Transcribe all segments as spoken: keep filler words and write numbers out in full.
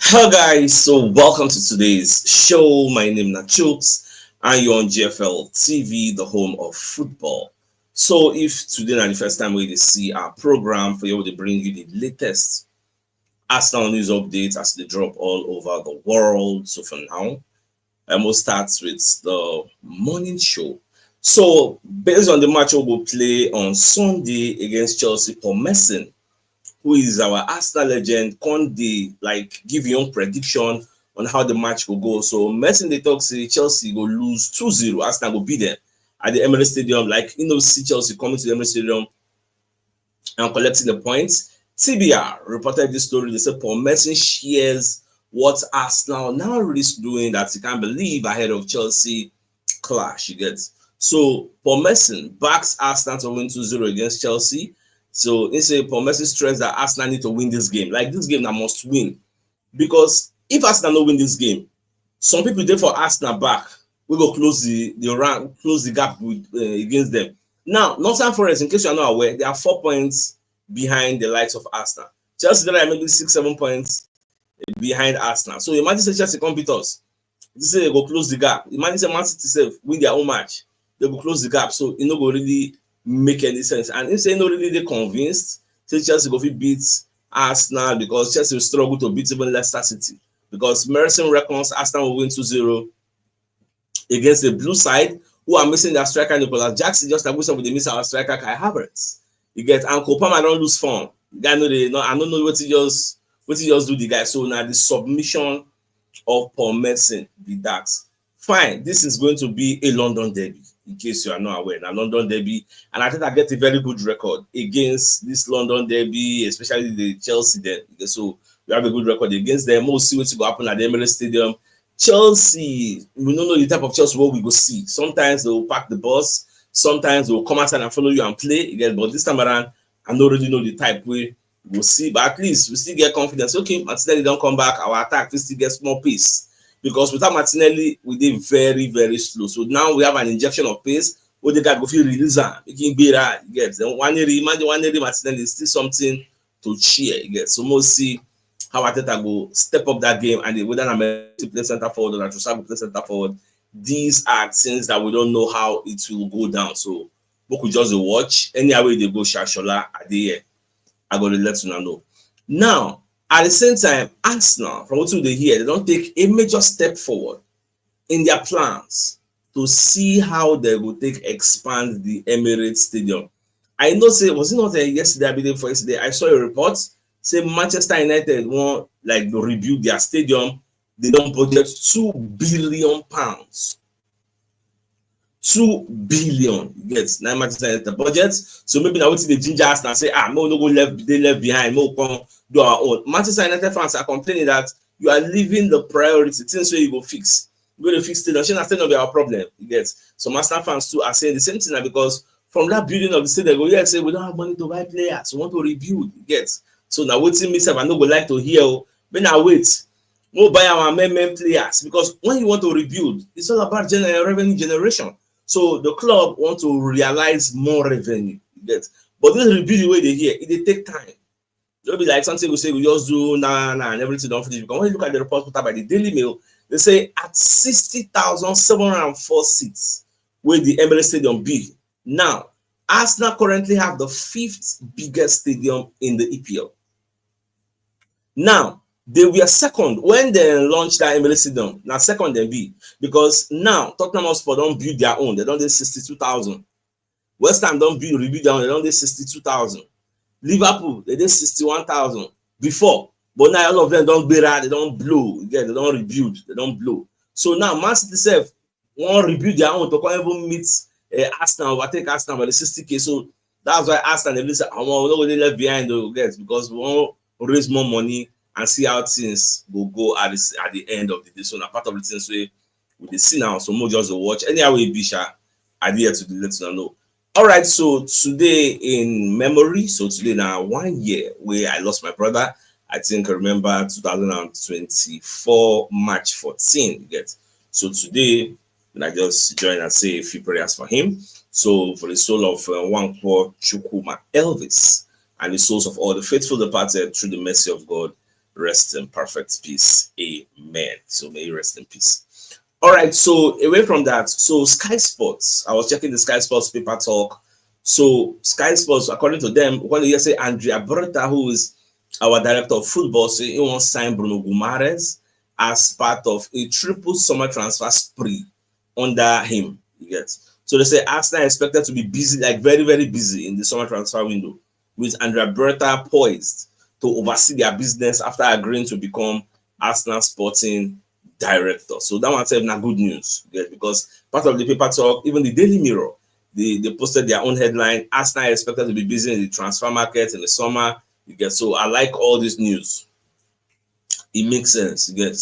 Hello guys, so welcome to today's show. My name is Nachooks and you're on G F L T V, the home of football. So if today na the first time we dey see our program, for you to bring you the latest Arsenal news updates as they drop all over the world. So for now, I will start with the morning show. So based on the match we go play on Sunday against Chelsea, Paul Merson, who is our Arsenal legend, come dey like give your own prediction on how the match will go. So Merson dey talk say Chelsea go lose two zero, Arsenal go beat them at the Emirates Stadium. Like, you know, see Chelsea coming to the Emirates Stadium and collecting the points. T B R reported this story. They said Paul Merson shares what Arsenal now risk doing that he can't believe ahead of Chelsea clash. You get, so Paul Merson backs Arsenal to win two zero against Chelsea. So he said Paul Merson stressed that Arsenal need to win this game. Like, this game, I must win, because if Arsenal no win this game, some people dey for Arsenal back, we go close the the round, close the gap with uh, against them. Now, Nottingham Forest, in case you are not aware, they are four points behind the likes of Arsenal. Chelsea, they're like maybe six, seven points behind Arsenal. So imagine say Chelsea come beat us. This say they go close the gap. Imagine say Man City sef win their own match, they go close the gap. So it no go really make any sense. And if say no really dey convinced say Chelsea go fit beat Arsenal, because Chelsea will struggle to beat even Leicester City, because Merson reckons Arsenal will win two zero against the blue side, who are missing their striker Nicolas Jackson, just like we saw with the miss our striker Kai Havertz. You get, and Cole Palmer don lose form. The guy no dey, no, I don't know what he just what he just do the guy. So now the submission of Paul Merson be that. Fine, this is going to be a London derby, in case you are not aware. Now London derby, and I think I get a very good record against this London derby, especially the Chelsea. Then so we have a good record against them. We'll see what's going to happen at the Emirates Stadium. Chelsea, we don't know the type of Chelsea what we go see. Sometimes they will pack the bus, sometimes they will come outside and follow you and play. You get, but this time around, I don't really know the type we will see. But at least we still get confidence. Okay, Martinelli don't come back. Our attack we still get small pace, because without Martinelli, we did very very slow. So now we have an injection of pace. Odegaard go feel release am, making Gbera get. Then Nwaneri, imagine Nwaneri, Martinelli is still something to cheer. You get, so we'll see how Arteta go step up that game, and whether I'm to play center forward or Trossard go play center forward. These are things that we don't know how it will go down. So we could just watch. Anyhow they go, Shashola, Adeye, I go to let you know. Now, at the same time, Arsenal, from what they hear, they don't take a major step forward in their plans to see how they go take expand the Emirates Stadium. I know say, was it not uh, yesterday? I believe for yesterday, I saw a report say Manchester United want like to rebuild their stadium. They don't budget two billion pounds. Two billion. Yes, now Manchester United budget. So maybe now what's the ginger us and say, ah, no, no go left, they left behind, no come do our own. Manchester United fans are complaining that you are leaving the priority things where you go fix. You go to fix stadium. Shey na stadium be our problem. You get, some Arsenal fans too are saying the same thing now, because from that building of the stadium, go here say we don't have money to buy players. We want to rebuild. You get, so now waiting me sef, I no go like to hear. Oh, when I wait, we'll buy our men men players, because when you want to rebuild, it's all about gener- revenue generation. So the club want to realize more revenue. You get, but this rebuild the way they hear, it they take time. It'll be like something we say we just do now nah, nah, and everything don't finish. Because when you look at the report put out by the Daily Mail, they say at sixty thousand seven hundred four seats where the Emirates Stadium be. Now, Arsenal currently have the fifth biggest stadium in the E P L. Now, they were second when they launched that Emirates Stadium. Now, second they be, because now Tottenham Hotspur don't build their own. They don't do sixty-two thousand. West Ham don't build, rebuild their own. They don't do sixty-two thousand. Liverpool, they did sixty-one thousand before. But now all of them don't bear, they don't blow. Yeah, they don't rebuild, they don't blow. So now Man City itself won't rebuild their own to come even meet uh, Arsenal, overtake Arsenal by the sixty K. So that's why Arsenal, they say, I want to left behind the guys, because we want to raise more money and see how things will go at the, at the end of the day. So now part of the things we we dey see now, so more just dey watch. Anyhow, we be sha, I dey here to let you know. All right, so today in memory, so today now one year where I lost my brother. I think I remember two thousand twenty-four March fourteen. You get, so today when I just join and say a few prayers for him. So for the soul of uh, Nwankwo Chukwuma Elvis and the souls of all the faithful departed through the mercy of God, rest in perfect peace. Amen. So may you rest in peace. All right. So away from that, so Sky Sports. I was checking the Sky Sports paper talk. So Sky Sports, according to them, when they say Andrea Berta, who is our director of football, say he wants to sign Bruno Guimaraes as part of a triple summer transfer spree under him. You get? So they say Arsenal expected to be busy, like, very, very busy in the summer transfer window, with Andrea Berta poised to oversee their business after agreeing to become Arsenal sporting director. So that one sef na good news, you get, because part of the paper talk, even the Daily Mirror, they, they posted their own headline: Arsenal expected to be busy in the transfer market in the summer. You get? So I like all this news. It makes sense, you get?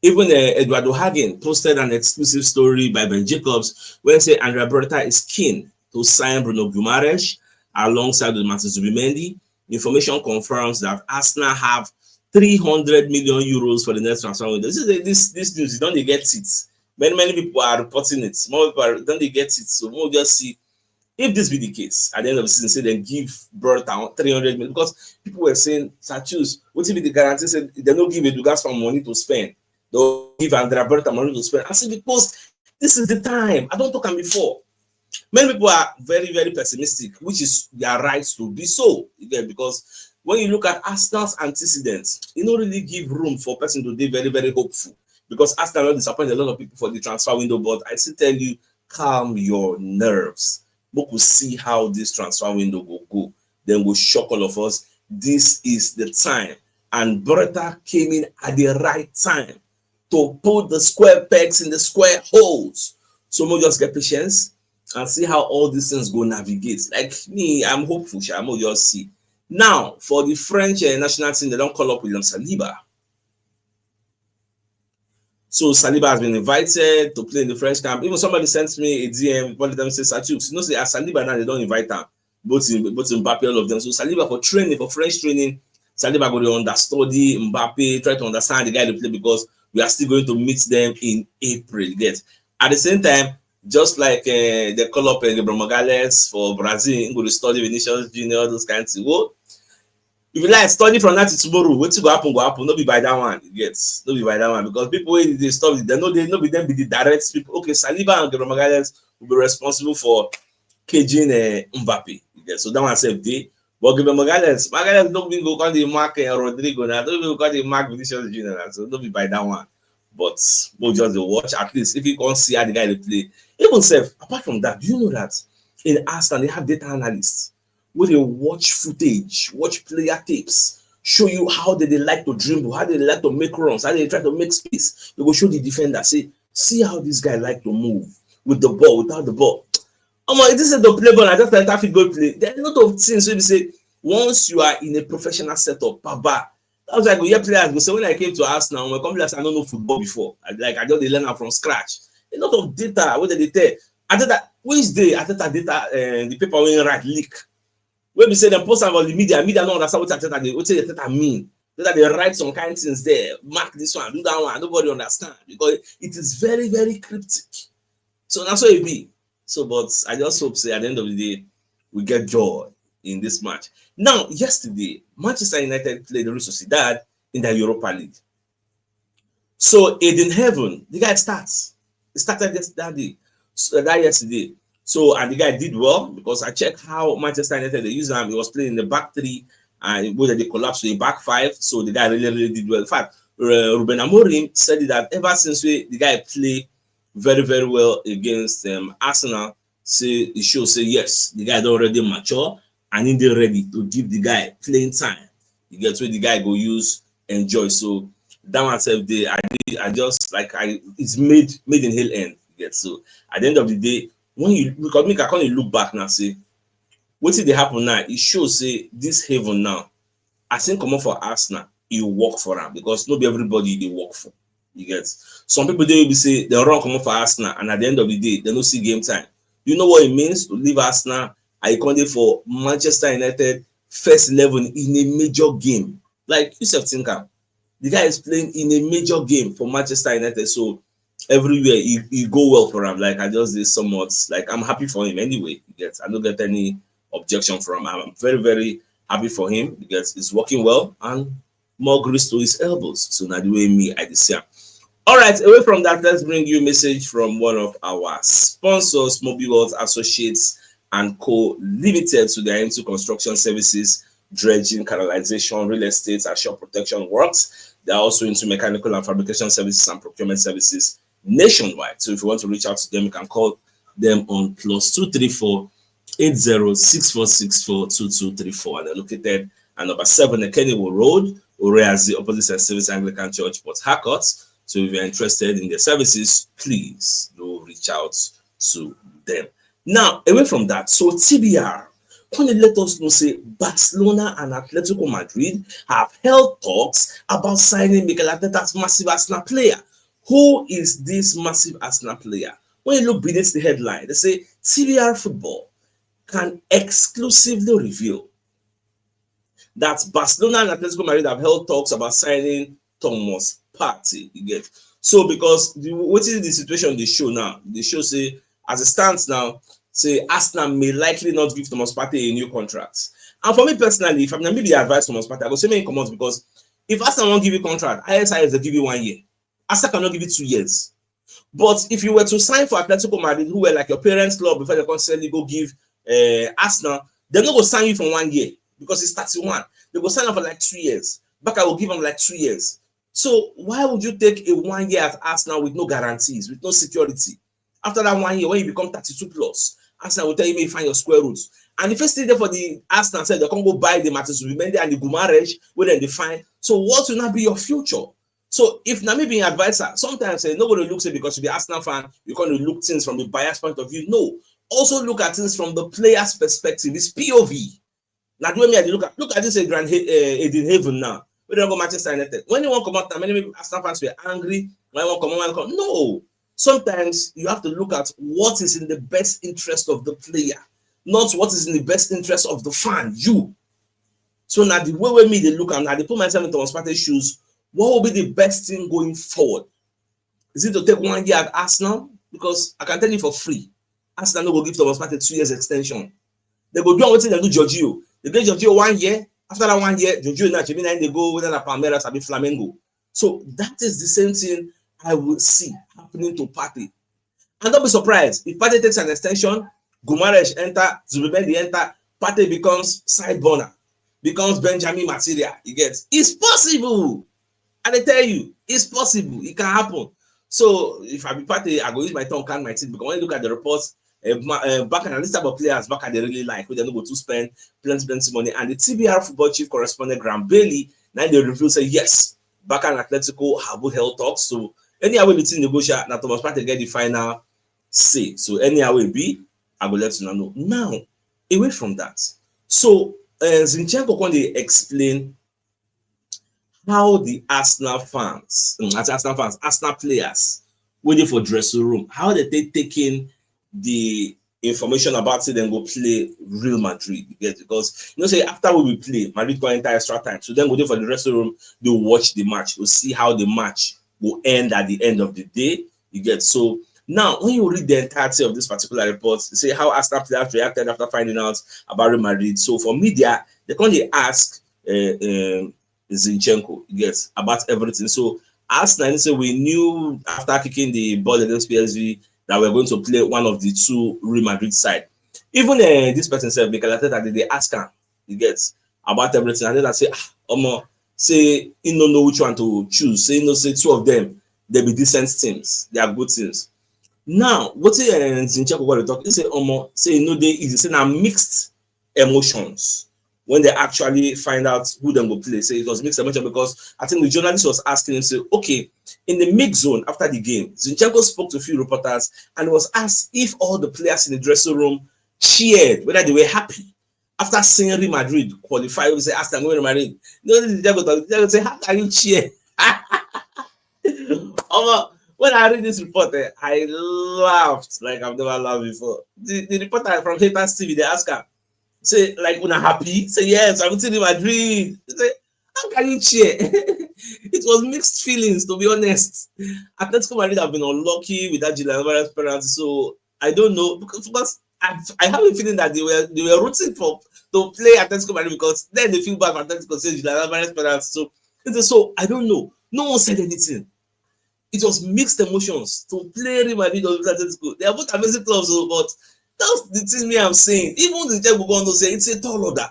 Even uh, Eduardo Hagen posted an exclusive story by Ben Jacobs where he said Andrea Berta is keen to sign Bruno Guimaraes alongside with Martin Zubimendi. Information confirms that Arsenal have three hundred million euros for the next transfer window. This is a, this this news. You don't get it. Many, many people are reporting it. More people are, don't they get it? So we'll just see if this be the case at the end of the season. Say they give Berta three hundred million, because people were saying, "Sir, choose, what if the guarantee said they don't give Edu Gaspar money to spend? They'll give Andrea Berta money to spend." I said, because this is the time. I don't talk am before. Many people are very, very pessimistic, which is their right to be so. You get? Because when you look at Arsenal's antecedents, it don't really give room for person to be very, very hopeful, because Arsenal will disappoint a lot of people for the transfer window. But I still tell you, calm your nerves. We could see how this transfer window will go. Then we'll shock all of us. This is the time. And Berta came in at the right time to put the square pegs in the square holes. So we'll just get patience and see how all these things go navigate. Like me, I'm hopeful, sha. We'll just see. Now, for the French uh, national team, they don't call up William Saliba. So Saliba has been invited to play in the French camp. Even somebody sent me a D M, one of them says, "Sir Chooks, you know, say as Saliba now, they don't invite him." Both in both Mbappe, all of them. So Saliba for training, for French training, Saliba go to understudy Mbappe, try to understand the guy they play, because we are still going to meet them in April. Get? At the same time, just like uh, they call up uh, Gabriel Magalhaes for Brazil, he go to study Vinicius Junior, those kinds of things. Well, if you like study from that to tomorrow, what go happen, go happen. No be by that one, you get? No be by that one, because people when they stop, they know they no be them be the direct people. Okay, Saliba and Gabriel Magalhaes will be responsible for caging uh, Mbappe. You get? So that one said they. But Gabriel Magalhaes, Magalhaes no be go come the mark uh, Rodrygo now. No be go come the mark Vinicius Junior now. So no be by that one. But we'll just dey watch. At least if you can't see how the guy they play, even self. Apart from that, do you know that in Arsenal they have data analysts where they watch footage, watch player tapes, show you how they, they like to dribble, how they like to make runs, how they try to make space. They go show the defender, say, "See how this guy like to move with the ball, without the ball." Omo, it is a play ball. I just like traffic go play. There are a lot of things wey be say once you are in a professional setup, baba, that's why I go hear players go say, "When I came to Arsenal, when I come like I don't know football before. I, like I just dey learn am from scratch." A lot of data wey dem dey tell. Arteta, which day Arteta data, uh, the paper wey he write leak? Wey be say dem post am on the media, media no understand what Arteta dey, what Arteta mean. Arteta dey write some kind things there, mark this one, do that one. Nobody understand because it is very, very cryptic. So that's what it be. So, but I just hope say at the end of the day, we get joy in this match. Now, yesterday, Manchester United played Real Sociedad in the Europa League. So Eden Heaven, the guy starts. He started yesterday, so that yesterday. So and the guy did well because I checked how Manchester United they use him. He was playing in the back three, and whether they collapsed to a back five. So the guy really, really did well. In fact, uh, Ruben Amorim said that ever since we, the guy played very, very well against um, Arsenal, say it shows say yes, the guy don already mature and he dey ready to give the guy playing time. You get where the guy go use enjoy. So that one sef dey, I dey, I just like I it's made made in hell end. You get so at the end of the day, when you look at me, I come dey look back now say wetin dey happen now, e show say this Heaven now, as him comot for Arsenal, e work for am because no be everybody e dey work for. You get some people dey wey be say dem run comot for Arsenal and at the end of the day dem no see game time. You know what it means to leave Arsenal and you come dey for Manchester United first eleven in a major game? Like you sef think am, the guy is playing in a major game for Manchester United, so everywhere he, he go well for am. Like I just dey somewhat like I'm happy for him anyway. You get I no get any objection from am. I'm very, very happy for him because it's working well and more grease to his elbows. So na the way me I dey see am. All right, away from that, let's bring you a message from one of our sponsors, Mobile World Associates and Co. Limited. So they are into construction services, dredging, canalization, real estate, and shore protection works. They are also into mechanical and fabrication services and procurement services nationwide. So if you want to reach out to them, you can call them on plus two three four eight zero six four six four two two three four. And they're located at number seven Ekeniwo Road, Oreazi, opposite Saint Stephen's Anglican Church, Port Harcourt. So if you're interested in their services, please do reach out to them. Now, away from that, so T B R, can you let us know say Barcelona and Atletico Madrid have held talks about signing Mikel Arteta's massive Arsenal player? Who is this massive Arsenal player? When you look beneath the headline, they say T B R Football can exclusively reveal that Barcelona and Atletico Madrid have held talks about signing Thomas Partey. You get? So because the, what is the situation they show now? They show say, as it stands now, say Arsenal may likely not give Thomas Partey a new contract. And for me personally, if I'm maybe advise Thomas Partey, I go say make he comot, because if Arsenal won't give you contract, I S I S they give you one year. Arsenal cannot give you two years. But if you were to sign for Atletico Madrid, who were like your parents' club before they constantly go give uh, Arsenal, they're not going to sign you for one year because it's thirty-one. They go sign up for like two years. Barca will give them like two years. So why would you take a one year at Arsenal with no guarantees, with no security? After that one year, when you become thirty-two plus, Arsenal will tell you, may find your square roots. And the first thing there for the Arsenal said, they can't go buy the Martin Zubimendi and the Gumares, where then they find. So what will not be your future? So if Namibian advisor, sometimes eh, nobody looks at because you be Arsenal fan, you can look things from the bias point of view. No, also look at things from the player's perspective. It's P O V. Like when me I look at look at this Adrian uh, Eden Haven now. We don't go Manchester United. When they won't come out, many Arsenal fans were angry. When they won't come out, come. No. Sometimes you have to look at what is in the best interest of the player, not what is in the best interest of the fan. You. So now the way we me they look and I they put myself in Thomas Partey's shoes. What will be the best thing going forward? Is it to take one year at Arsenal? Because I can tell you for free, Arsenal no go give Thomas Partey two years extension. They go do what they do Giorgio. They get Giorgio one year. After that one year, Giorgio now Jimmy they go whether na Palmeiras or Flamengo. So that is the same thing I will see happening to Partey. And don't be surprised if Partey takes an extension, Gumares enter, Zubimendi enter, Partey becomes side burner, becomes Benjamin material. You get? It's possible. And I tell you, it's possible. It can happen. So if I be Partey, I go use my tongue, count my teeth, because when you look at the reports, uh, back and this type of players back and they really like, who they no go to spend plenty plenty money. And the T B R football chief correspondent Graham Bailey now they reveal say yes, back and Atletico have held talks. So anyhow we meeting negotiate, now Thomas Partey get the final say. So anyhow we be, I will let you know. Now, away from that, so uh, Zinchenko can they explain how the Arsenal fans, mm, as Arsenal fans, Arsenal players, waiting for dressing room, how they take taking the information about say then go play Real Madrid. You get? Because you know say after we will play, Madrid go enter extra time. So then go there for the dressing room, they watch the match, we'll see how the match will end at the end of the day. You get? So now when you read the entirety of this particular report, say how Arsenal players reacted after finding out about Real Madrid. So for media, they can't they ask uh, um, Zinchenko, yes, about everything. So Arsenal say we knew after kicking the ball against P S V that we're going to play one of the two Real Madrid side. Even uh, this person said, Mikel Arteta, they ask him, he gets about everything. And then I say, ah, Omo, say he no know which one to choose. Say he no say two of them, they be decent teams, they are good teams. Now, what uh, Zinchenko what they talk? He say, Omo, say you know they easy. Say now mixed emotions when they actually find out who them go play. So it was mixed emotion because I think the journalist was asking him, say, okay, in the mix zone after the game, Zinchenko spoke to a few reporters and was asked if all the players in the dressing room cheered, whether they were happy after seeing Real Madrid qualify. We say, ask them, Real Madrid. No, Zinchenko, Zinchenko say, how can you cheer? Omo, when I read this report, eh, I laughed like I've never laughed before. The, the reporter from Haters T V, they ask her, say, like, una happy? Say, yes, I'm sitting in Madrid. Say, how can you cheer? It was mixed feelings, to be honest. Atletico Madrid have been unlucky with that Julian Alvarez penalty, so I don't know because, because I, I have a feeling that they were they were rooting for to play Atletico Madrid because then they feel bad for Atletico say Julian Alvarez penalty. So He said, "So I don't know. No one said anything." It was mixed emotions to play Real Madrid or Atletico. They are both amazing clubs, oh, but that's the thing me I'm saying. Even the Chelsea go on to say it's a tall order.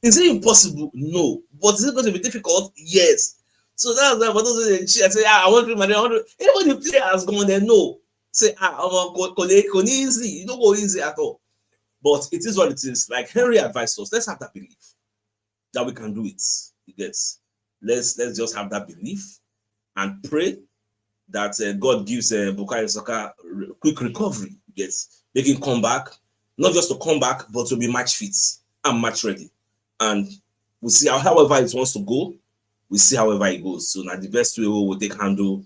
Is it impossible? No. But is it going to be difficult? Yes. So that's why for those who dey cheer, say, "Ah, I want Real Madrid, I want Real." Even the player has gone there, no. Say, "Ah, omo, kò, kò lè, kò ní easy." You don't go easy at all. But it is what it is. Like Henry advised us, let's have that belief that we can do it. You get? Let's, let's just have that belief and pray that, uh, God gives, uh, Bukayo Saka re-, quick recovery. You get? Make him come back, not just to come back, but to be match fit and match ready. And we'll see how, however it wants to go. We'll see however it goes. So now the best way we will take handle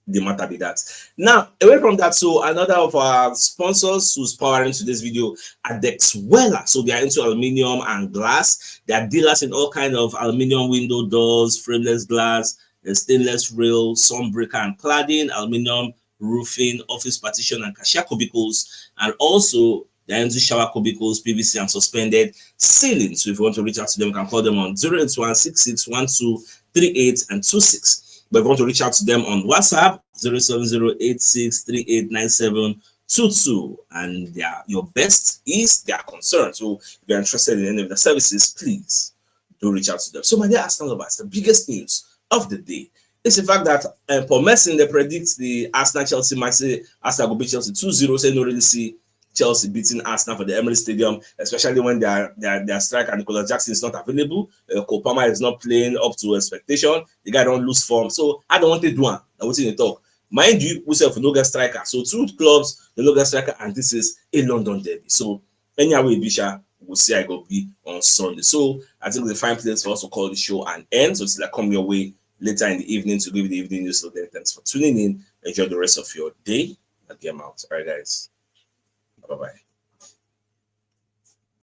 the matter be that. Now, away from that, so another of our sponsors who's powering today's video, Adex Weller. So they are into aluminium and glass. They are dealers in all kind of aluminium window doors, frameless glass, uh, stainless rail, sun breaker and cladding, aluminium roofing, office partition and cashier cubicles, and also they are into shower cubicles, P V C and suspended ceiling. So if you want to reach out to them, you can call them on zero eight one six six one two three eight and two six. But if you want to reach out to them on WhatsApp, zero seven zero eight six three eight nine seven two two. And their, your best is their concern. So if you're interested in any of the services, please do reach out to them. So my dear Arsenal lovers, the biggest news of the day is the fact that, uh, Paul Merson, they predict the Arsenal Chelsea match, say Arsenal go beat Chelsea two zero, say no really see Chelsea beating Arsenal for the Emirates Stadium, especially when their, their, their striker Nicolas Jackson is not available. Uh, Cole Palmer is not playing up to expectation. The guy don't lose form. So I don't want to do one. I want to talk. Mind you, we say we no get striker. So two clubs, they no get striker, and this is a London derby. So anyhow we be sha, we'll see how it go be on Sunday. So I think the fine place for us to call the show and end. So it's like come your way later in the evening to give you the evening news. So then thanks for tuning in. Enjoy the rest of your day. I'll get out. All right, guys. Bye-bye.